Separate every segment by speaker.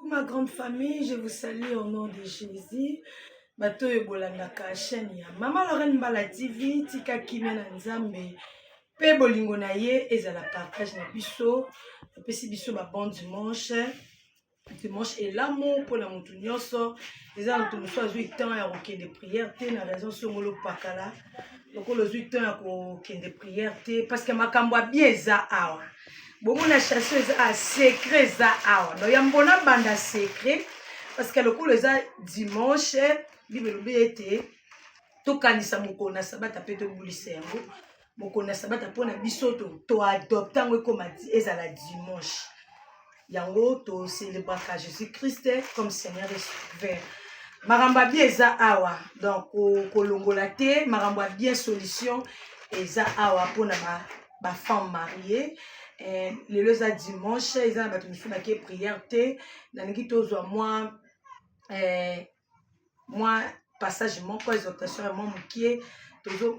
Speaker 1: Ma grande famille, je vous salue au nom de Jésus. Bato oyo bolandaka chaîne ya Mama Lorraine Mbala TV, tika kimia na Nzambe mpe bolingo na ye ezala partage na biso. Apesi biso ba bon dimanche. Dimanche elamu mpona motu nyonso. Eza moto mosusu azwi temps ya kokende prière te na raison songolo pakala. Lokola ozwi temps ya kokende prière te parce que makambo ya bien eza awa. Bomona chanson eza a secret eza awa. Donc ya mbona banda secret parce que lokola eza dimanche, Bible elobi ete tokanisa mokolo na sabata mpe tobulisa yango. Mokolo na sabata mpona biso to adopte yango ekoma ezala dimanche. Yango to celebraka Jésus Christ comme Seigneur et Sauveur. Makambo ya bien eza awa, donc kolongola te, makambo ya bien solution eza awa mpona ba femme mariée. Lelo eza dimanche, eza na bato mosusu bake prière te, nalingi tozwa mwa passage moko, exhortation ya mwa mokie.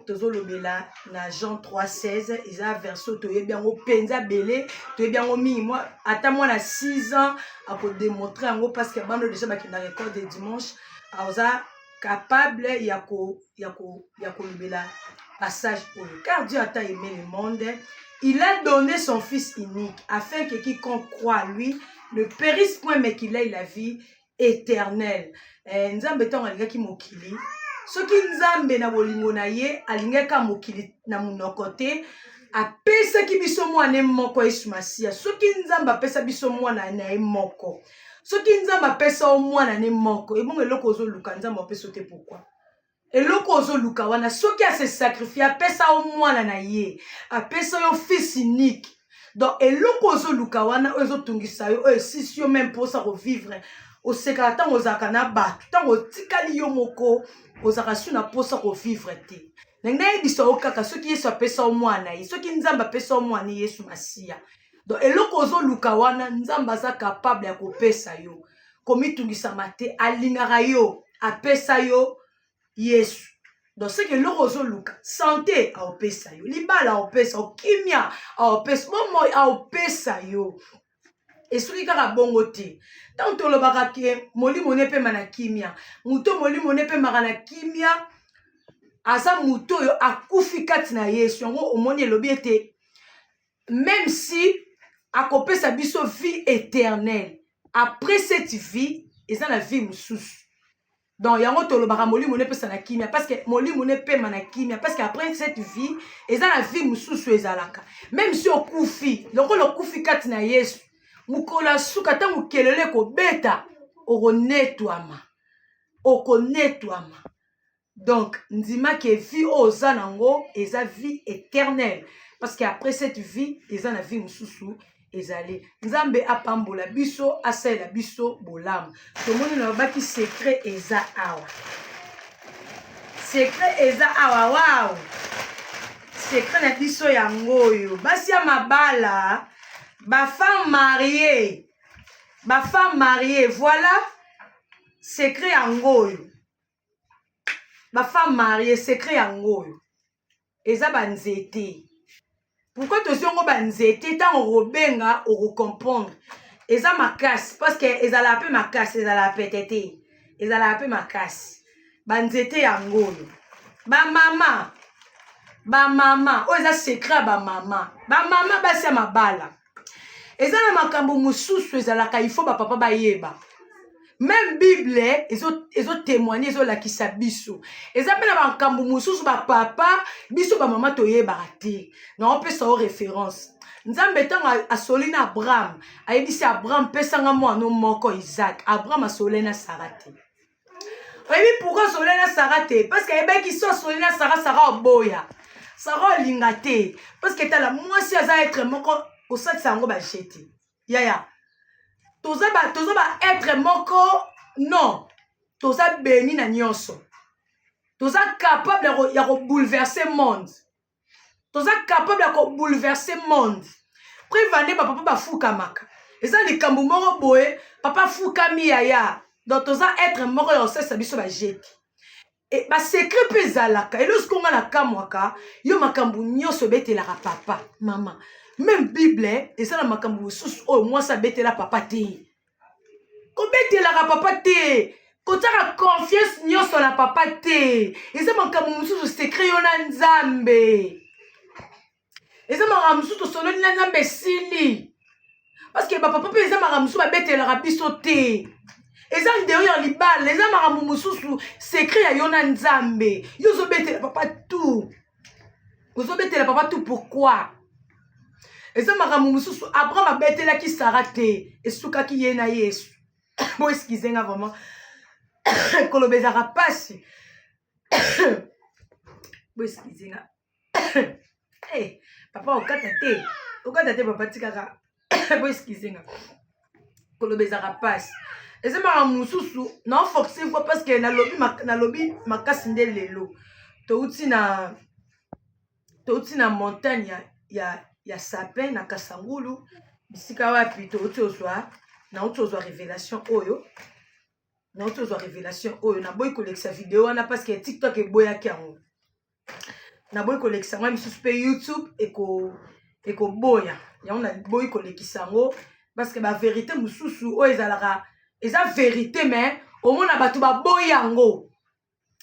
Speaker 1: Tozolobela na Jean 3:16, eza verset toyebi yango mpenza bele, toyebi yango mingi. Mwa ata mwana 6 ans akodemontre yango parce que bana déjà bakendaka école de dimanche, aza capable ya kolobela passage oyo. Car Dieu a tant aimé le monde, il a donné son fils unique afin que quiconque croit à lui ne périsse point mais qu'il ait la vie éternelle. Nzambe ntango alingaki mokili, soki Nzambe na bolingo na ye alingaki mokili na monoko te, apesaki biso mwana moko, Yesu Masiya. Soki Nzambe apesa biso mwana na ye moko, soki Nzambe apesa yo mwana ne moko, ebongo eloko ozoluka Nzambe apesa te, pourquoi eloko ozoluka wana? Soki ase sacrifie, apesa yo mwana na ye, apesa yo fils unique, donc eloko ozoluka wana oyo ezotungisa yo, oyo esisi yo même mposa kovivre, osekaka ntango ozalaka na bato, ntango otikali yo moko ozalaka su na mposa kovivre te. Ndenge nayebisa yo kaka, soki Yesu apesa yo mwana ye, soki Nzambe apesa yo mwana Yesu Masiya, donc eloko ozoluka wana Nzambe aza capable ya kopesa yo. Komitungisama te, alingaka yo, apesa yo Yesu. Donc soki eloko ozoluka, santé aopesa yo, libala aopesa yo, kimia aopesa, bomoi aopesa yo. Esoki kaka bongo te, ntango tolobaka ke molimo ne epema na kimia, moto molimo ne epemaka na kimia aza moto oyo akufi kati na Yesu. Yango omoni elobi ete même si akopesa biso vie éternelle, après cette vie eza na vie mosusu. Donc yango tolobaka molimo ne epesa na kimia, parce que molimo ne epema na kimia, parce que après cette vie eza na vie mosusu ezalaka. Même si okufi, lokola okufi kati na Yesu, mokolo ya suka ntango kelelo ekobeta, okonetwama, okonetwama. Donc ndima ke vie oyo oza nango eza vie éternelle, parce que après cette vie eza na vie mosusu ezali. Nzambe apambola biso, asalela biso bolamu. Tomoni nalobaki secret eza awa, secret eza awa. Wow, secret na biso yango oyo, basi ya mabala, bafemme mariée, bafemme mariée, voilà secret yango oyo. Bafemme mariée, secret yango oyo eza banzete. Pourquoi tozwi yango banzete? Ntango okobenga okocomprendre. Eza makasi parce que ezalaka mpe makasi, ezalaka pete te, ezalaka mpe makasi. Banzete yango oyo, bamama, bamama, oyo eza secret ya bamama, bamama basi ya mabala. Eza na makambo mosusu ezalaka ifo bapapa bayeba. Même Bible ezotémoigne, ezolakisa biso, eza mpe na makambo mosusu bapapa, biso bamama toyebaka te. Naopesa yo référence: Nzambe ntango asoli na Abraham, ayebisi Abraham: "Pesanga mwana moko Isaac." Abraham asoli na Sara te. Oyebi pourquoi asoli na Sara te? Parce que ayebaki so asoli na Sara, Sara oboya, Sara olinga te, parce que tala, mwasi aza être moko kosalisa yango baje te. Yaya, toza ba être moko, non, toza beni na nyonso, toza capable ya kobouleverser monde, toza capable ya kobouleverser monde. Preuve nde bapapa bafukamaka, eza likambo moko boye, papa afukami, yaya. Donc toza être moko ya kosalisa biso bajeti e, basecret mpe ezalaka. Eloko nga na kamwaka yo, makambo nyonso ebetelaka papa, mama. Même Bible eza na makambo mosusu oyo mwasi abetela papa te. Kobetelaka papa te, kotiaka confiance nyonso na papa te. Eza makambo mosusu secret yo na Nzambe. Eza makambo mosusu tosololi na Nzambe, esili. Parce que bapapa mpe, eza makambo mosusu babetelaka biso te. Eza ndeo ya libala, eza makambo mosusu secret ya yo na Nzambe. Yo ozobetela papa tout, ozobetela papa tout, pourquoi? Eza makambo mosusu Abraham abetelaki Sara te, esukaki ye na Yesu. Bo excuse nga vraiment, koloba ezalaka mpasi. Bo excuse nga. Hey, papa, okata te, okata te papa, tikaka. Bo excuse nga, koloba ezalaka mpasi. Eza makambo mosusu naoforce voix parce que nalobi makasi nde lelo touti na montagne ya Sapin na Kasangulu, bisika wapi touti ozwa, nauti ozwa révélation oyo. Nauti ozwa révélation oyo, naboyi kolekisa video wana parce que TikTok eboyaki yango. Naboyi kolekisa yango misusu mpe YouTube ekoboya yango. Naboyi kolekisa yango parce que bavérité mosusu oyo ezalaka, eza vérité, mais omona bato baboyi yango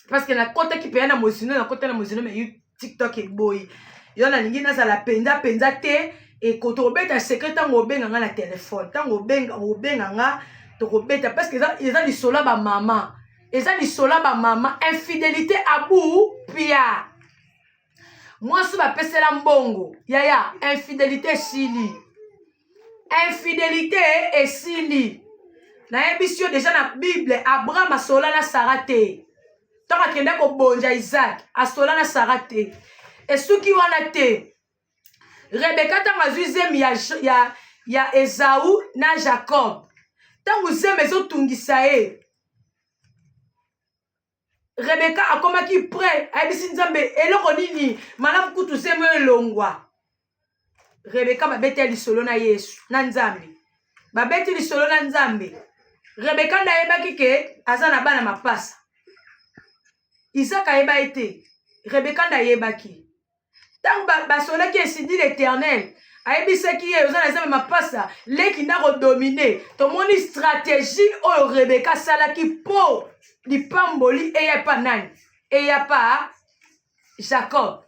Speaker 1: parce que nakɔtaki mpenza na mozino, nakɔta na mozino, mais TikTok eboyi yo. Nalingi nazala mpenza mpenza te. Tokobeta secret ntango obenga nga na telefone. Ntango obenga nga, tokobeta parce que eza lisolo ya bamama, eza lisolo ya bamama. Infidélité abu pia mwasi bapesela mbongo yaya, infidélité esili, infidélité esili. Nayebisi yo déjà, na Bible Abraham asola na Sara te. Ntango akende kobonja Isaac, asola na Sara te, esuki wana te. Rebeka, ntango azwi zemi ya Ezau na Jacob, ntango zemi ezotungisa ye, Rebeka akomaki prêt, ayebisi Nzambe eloko nini malamu kutu zemi oyo elongwa. Rebeka babeti ya lisolo na Yesu na Nzambe, babeti lisolo na Nzambe. Rebeka nde ayebaki ke aza na bana mapasa. Isaka ayeba ye te, Rebeka nde ayebaki. Ntango basolaki, ainsi dit l'Éternel, ayebisaki ye: oza na Nzambe mapasa, leki nde akodomine. Tomoni stratégie oyo Rebeka asalaki mpo lipamboli eya epa nani? Eya pa Jacob.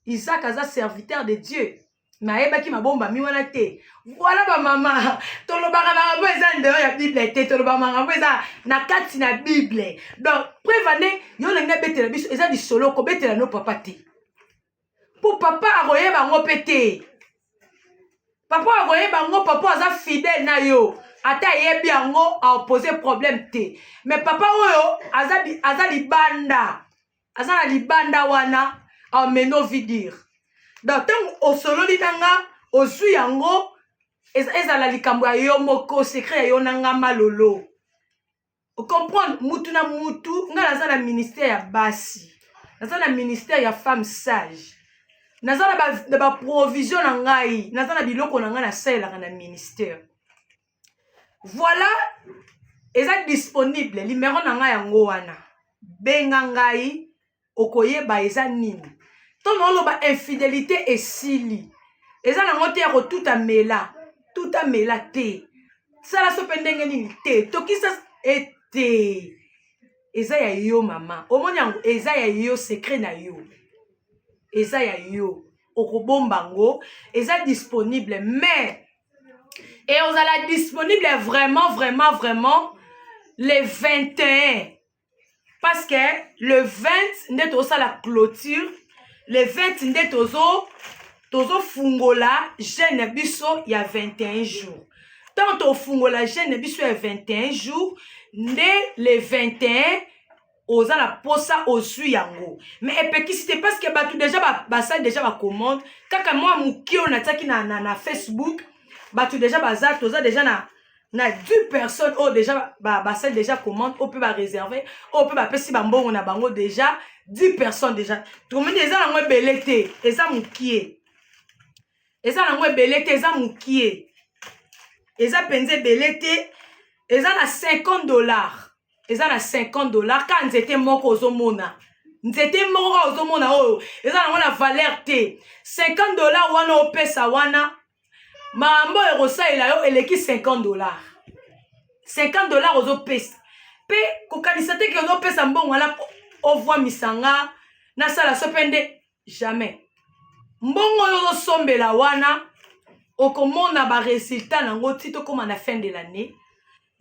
Speaker 1: Isaac aza serviteur de Dieu, mais ayebaki mabombami wana te. Voilà, bamama, tolobaka makambo eza ndeo ya Bible te, tolobaka makambo eza na kati na Bible. Donc preuve ane yo olingi abetela biso, eza lisolo kobetela no papa te, mpo papa akoyeba yango mpe te. Papa akoyeba yango, papa aza fidèle na yo, ata ayebi yango aopose problème te. Mais papa oyo aza libanda, aza na libanda wana, ameno vidire. Donc ntango osololi na nga, ozwi yango, ezala likambo ya yo moko, secret ya yo na nga malolo. Ocomprendre mutu na mutu. Ngai naza na ministère ya basi, naza na ministère ya femme sage, naza na baprovision na ngai, naza na biloko na ngai nasalelaka na ministère. Voilà, eza disponible numéro na ngai yango wana. Benga ngai, okoyeba eza nini. Ntongo oloba infidélité esili, eza nango te ya kotuta mela, tuta mela te, sala so mpe ndenge nini te, tokisa ete eza ya yo mama. Omoni yango, eza ya yo, secret na yo eza ya yo, okobomba yango. Eza disponible, mais e ozala disponible vraiment, vraiment, vraiment le 21, parce que le 20 nde tozosala clôture, le 20 nde tozofungola jeûne na biso ya 21 jours. Ntango tofungola jeûne na biso ya 21 jours, nde le 21 oza na posa, ozwi yango. Mais epekisi te parce que bato déjà basali déjà bacommande. Kaka mwa moke oyo natiaki na Facebook, bato déjà baza, toza déjà na 10 personnes oyo déjà basali déjà commande, oyo mpe baréserve, oyo mpe bapesi bambongo na bango déjà. 10 personnes déjà tomoni. Eza nango ebele te, eza mokie, eza nango ebele te, eza mokie, eza mpenza ebele te. Eza na 50 $, eza na 50 $. Kaka nzete moko ozomona, nzete moko kaka ozomona oyo, eza nango na valeur te. 50 $ wana opesa wana, makambo oyo ekosalela yo eleki 50 $. 50 $ ozopesa mpe kokanisa te ke ozopesa mbongo wana ovwamisa nga, nasala so mpe nde jamais. Mbongo oyo ozosombela wana, okomona barésultat nango ti tokóma na fin de l'année.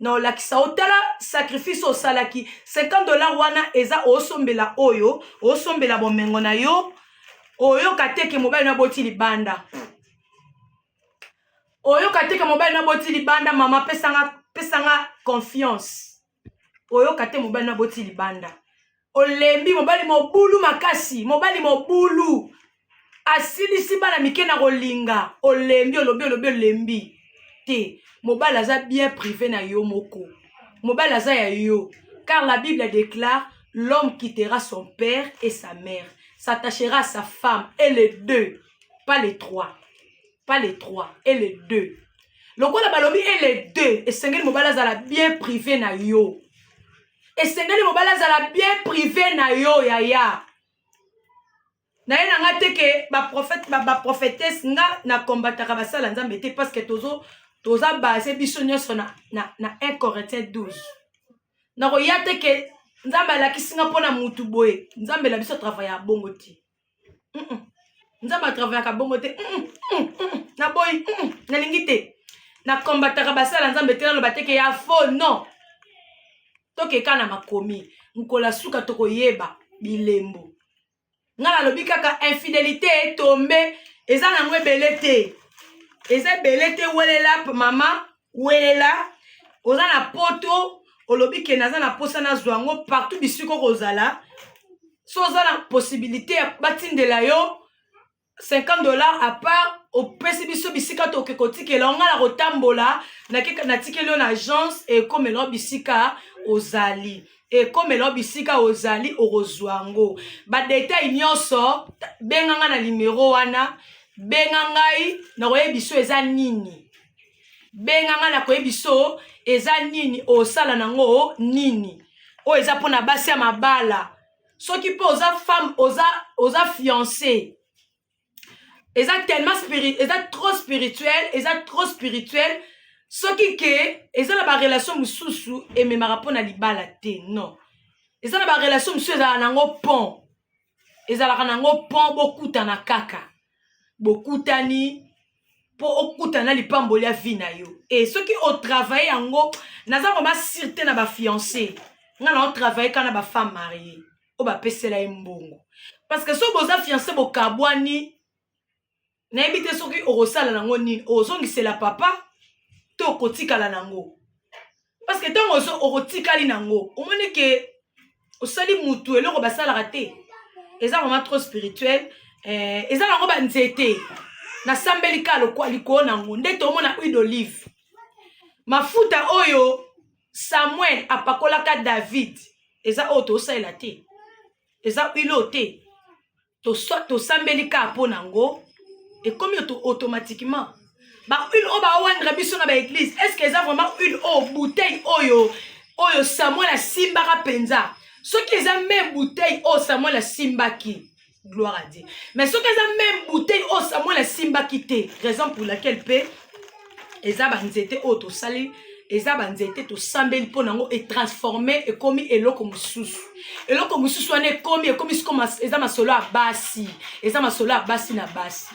Speaker 1: Na olakisa, otala sacrifice osalaki. 50 $ wana eza osombela oyo osombela bomengo na yo. Oyoka te ke mobali na boti libanda, oyoka te ke mobali na boti libanda. Mama, pesanga, pesanga confiance. Oyoka te mobali na boti libanda. Olembi mobali mobulu makasi, mobali mobulu asilisi bana mike na kolinga. Olembi, olobi, olobi, olembi te. Mobali aza bien privé na yo moko, mobali aza ya yo, car la Bible déclare: «L'homme quittera son père et sa mère, s'attachera à sa femme, et les deux», pas les trois, pas les trois, «et les deux». Lokola balobi «et les deux», esengeli mobali azala bien privé na yo. Esengeli mobali azala bien privé na yo. Yaya, naye na nga te ke baprophète, baprophétesse, nga nakombataka basala Nzambe te, parce que toza base biso nyonso na 1 Corinthien 12. Nakoya te ke Nzambe alakisi nga mpona mutu boye. Nzambe na biso atravailla bongo te. Nzambe atravaillaka bongo te. Naboyi, nalingi te. Nakombataka basala Nzambe te, naloba te ke ya faux, non. Tokeka na makomi, mokolo ya suka tokoyeba bilembo. Nga nalobi kaka infidélité etombe, eza nango ebele te, eza ebele te. Welela mama, welela. Oza na Poto, olobi ke naza na posa nazwa yango. Partout bisika kozala, so oza na possibilité ya batindela yo 50 $ à part, opesi biso bisika toke kotikela. Nga na kotambola, natikeli yo na agence, ekomela yo bisika ozali, ekomela yo bisika ozali, okozwa yango. Badétails nyonso, benga nga na nimero wana. Benga ngai, nakoyebi biso eza nini. Benga ngai, nakoyebi biso eza nini, osala nango nini. Oyo eza mpona basi ya mabala. Soki mpe oza femme, oza fiancé, eza tellement spirit, eza trop spirituel, eza trop spirituel. Soki ke eza na barelation mosusu ememaka mpona libala te, non. Eza na barelation mosusu ezalaka nango pont, ezalaka nango pont. Bokutana kaka, bokutani mpo okutana na lipamboli ya vie na yo. E soki otravaille yango, naza vraiment sûr te na bafiancé. Nga na otravaille kaka na bafemme mariée oyo bapesela ye mbongo, parce que soki boza fiancé, bokabwani, nayebi te soki okosala nango nini. Ozongisela papa to okotikala nango? Parce que ntango okotikali nango, omoni ke osali mutu eloko basalaka te. Eza vraiment trop spirituel. Eza nango banzete nasambeli ka lokwa likolo nango nde tomona huile d'olive, mafuta oyo Samuel apakolaka David. Eza oyo tosalela te, eza huile oyo te. Tosambeli kaka mpo nango, ekomi automatiquement bahuile oyo baowandra biso na baéglise. Est ce que eza vraiment huile oyo, bouteille oyo Samuel asimbaka mpenza? Soki eza même bouteille oyo Samuel asimbaki, gloire à Dieu. Mais soki eza même bouteille oyo Samuel asimbaki te, raison pour laquelle mpe eza banzete oyo tosali, eza banzete tosambeli mpo nango, etransforme, ekomi eloko mosusu. Eloko mosusu wana ekomi siko eza masolo ya basi, eza masolo ya basi na basi.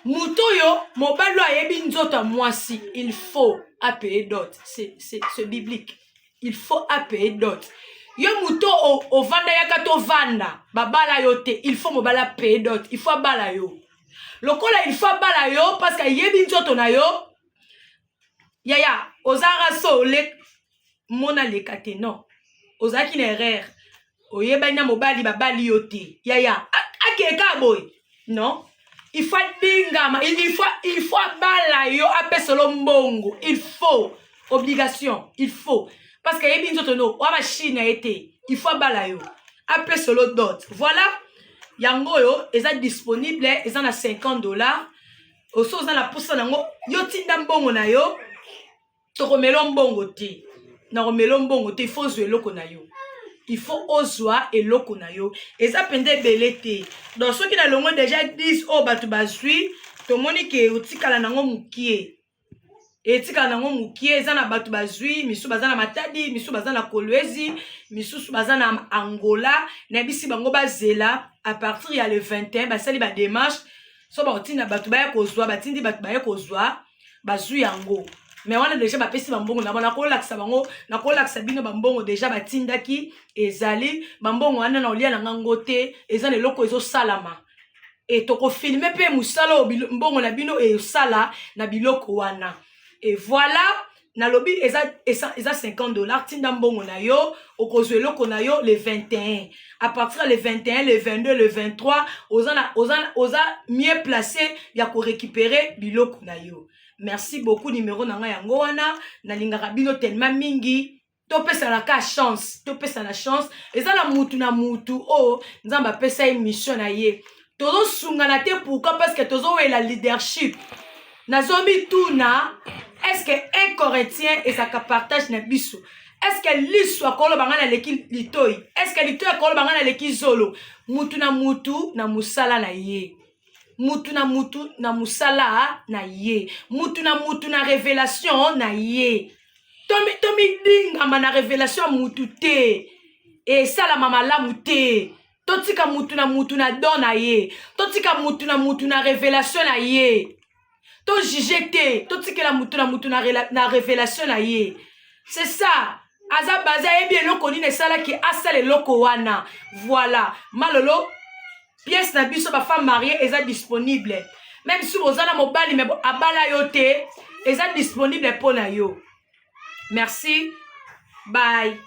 Speaker 1: Moto oyo, mobali oyo ayebi nzoto ya mwasi, il faut apaye dot. C'est biblique, il faut apaye dot. Yo moto ovanda, yaka tovanda, babala yo te, il faut mobali apaye dot, il faut abala yo. Lokola il faut abala yo parce que ayebi nzoto na yo, yaya, ozalaka so mona leka te. Non, ozalaki na erreur, oyebani na mobali, babali yo te. Yaya, akeka boye, non, il faut adingama, il faut abala yo, apeselo mbongo, il faut obligation, il faut, parce que ayebi nzoto no oya machine na ye te. Il faut abala yo, apeselo dot. Voilà, yango oyo eza disponible, eza na 50 $. Oso oza na posa nango, yo tinda mbongo na yo, tokomela mbongo te, nakomela mbongo te. Il faut ozwa eloko na yo, il faut ozwa eloko na yo. Eza mpenza ebele te. Donc soki nalongo déjà 10 oyo bato bazwi, tomoni ke otikala nango mokie. Etikala nango mokie. Eza na bato bazwi, misusu baza na Matadi, misusu baza na Kolwezi, misusu baza na Angola. Nayebisi bango bazela à partir ya le 21. Basali badémarche, so bakotinda bato baya kozwa. Batindi bato baye kozwa, bazwi yango. Mais wana déjà bapesi bambongo na bango. Nakolakisa bango, nakolakisa bino bambongo déjà batindaki. Ezali bambongo wana na olia na ngango te. Eza na eloko ezosalama e tokofilmer mpe mosala oyo mbongo na bino esala na biloko wana. Et voilà, nalobi eza 50 $. Tinda mbongo na yo, okozwa eloko na yo le 21. À partir le 21, le 22, le 23, oza mieux placé ya korécupérer biloko na yo. Merci beaucoup. Numéro na ngai yango wana. Nalingaka bino tellement mingi. Topesanaka chance, topesana chance. Eza na mutu na mutu oyo Nzambe apesa ye mission na ye. Tozosungana te, pourquoi? Parce que tozowela leadership. Nazomituna, est ce que 1 Corinthien ezalaka partage na biso? Est ce que liso akoloba ngai naleki litoi? Est ce que litoi akoloba ngai naleki zolo? Mutu na mutu na mosala na ye, mutu na mutu na mosala na ye, mutu na mutu na révélation na ye. Tomidingama na révélation ya mutu te, esalama malamu te. Totika mutu na mutu na don na ye, totika mutu na mutu na révélation na ye. Tojuger te, totikela mutu na mutu na révélation na ye. C'est ça. Aza baza, ayebi eloko nini esalaki asala eloko wana. Voilà, malolo pièce na biso bafemme mariée eza disponible. Même si boza na mobali mais abala yo te, eza disponible mpo na yo. Merci, bye.